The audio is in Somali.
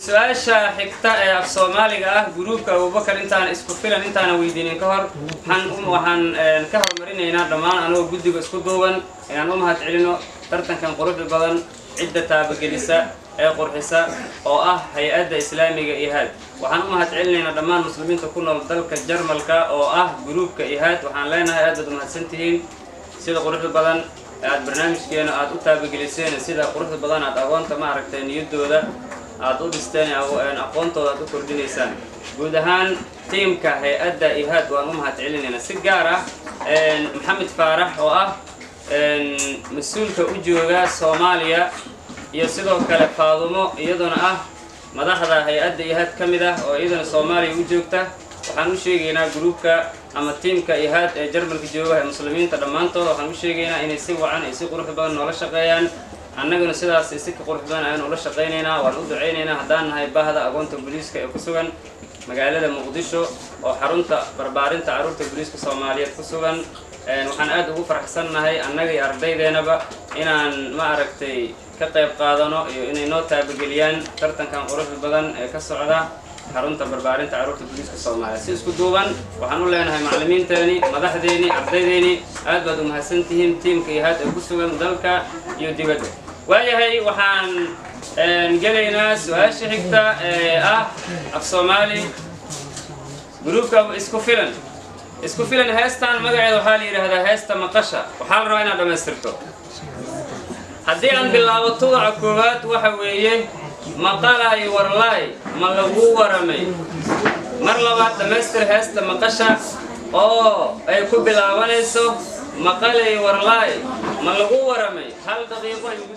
Su-aasha xigta ee af Soomaaliga ah, gruubka Abubakar, intaan Isku Filan intaana weydiinin ka hor, waxaan ka hormarinaynaa dhammaan anagoo guddiga isku duuban inaan u mahad celino tartankan quruxda badan cidda taabagelisa ee qurxisa oo ah hay-adda islaamiga IHAAD. Waxaan u mahad celinaynaa dhammaan muslimiinta ku nool dalka Jarmalka oo ah gruubka IHAAD. Waxaan leenahay aad baad umahadsan tihiin sida quruxda badan aad barnaamijkeena aad u taabageliseen, sida quruxda badan aad agoonta, ma aragtay, niyaddooda aad u dhisteen, aqoontooda aad u kordhinaysaan. Guud ahaan tiimka hay-adda IHAAD waan u mahad celinaynaa, si gaar ah Maxamed Faarax oo ah mas-uulka u jooga Soomaaliya, iyo sidoo kale Faadumo, iyaduna ah madaxda hay-adda IHAAD ka mid ah oo iyaduna Soomaaliya u joogta. Waxaan u sheegaynaa gruubka ama tiimka IHAAD ee Jarmalka jooga ee muslimiinta dhammaantooda, waxaan u sheegaynaa inay si wacan iyo si qurux badan noola shaqeeyaan. Annaguna sidaas si ka qurux badan ayaan ula shaqaynaynaa, waan u ducaynaynaa haddaan nahay bahda agoonta booliiska ee ku sugan magaalada Muqdisho oo xarunta barbaarinta carruurta booliiska Soomaaliyeed ku sugan. Waxaan aad ugu faraxsannahay annaga iyo ardaydeenaba inaan, ma aragtay, ka qayb qaadano iyo inay noo taabageliyaan tartankan quruxda badan ee ka socda xarunta barbaarinta carruurta booliiska Soomaaliya. Si isku duuban waxaan u leenahay macallimiinteeni, madaxdeeni, ardaydeeni, aad baad u mahadsantihiin tiimka IHAAD ee ku sugan dalka iyo dibadda. Waayahay, waxaan gelaynaa su-aasha xigta ee ah af Soomaali. Gruubka Isku Filan, Isku Filan, heestan magaceeda waxaa la yidhaahdaa heesta Maqasha. Waxaa la rabaa inaad dhammaystirto. Haddii aan bilaabo tudaca koowaad, waxa weeye: maqalay warlaay ma lagu waramay. Mar labaad dhammaystir heesta Maqasha oo ay ku bilaabanayso maqalay warlaay ma lagu waramay. 1 daqiiqo ay ugu.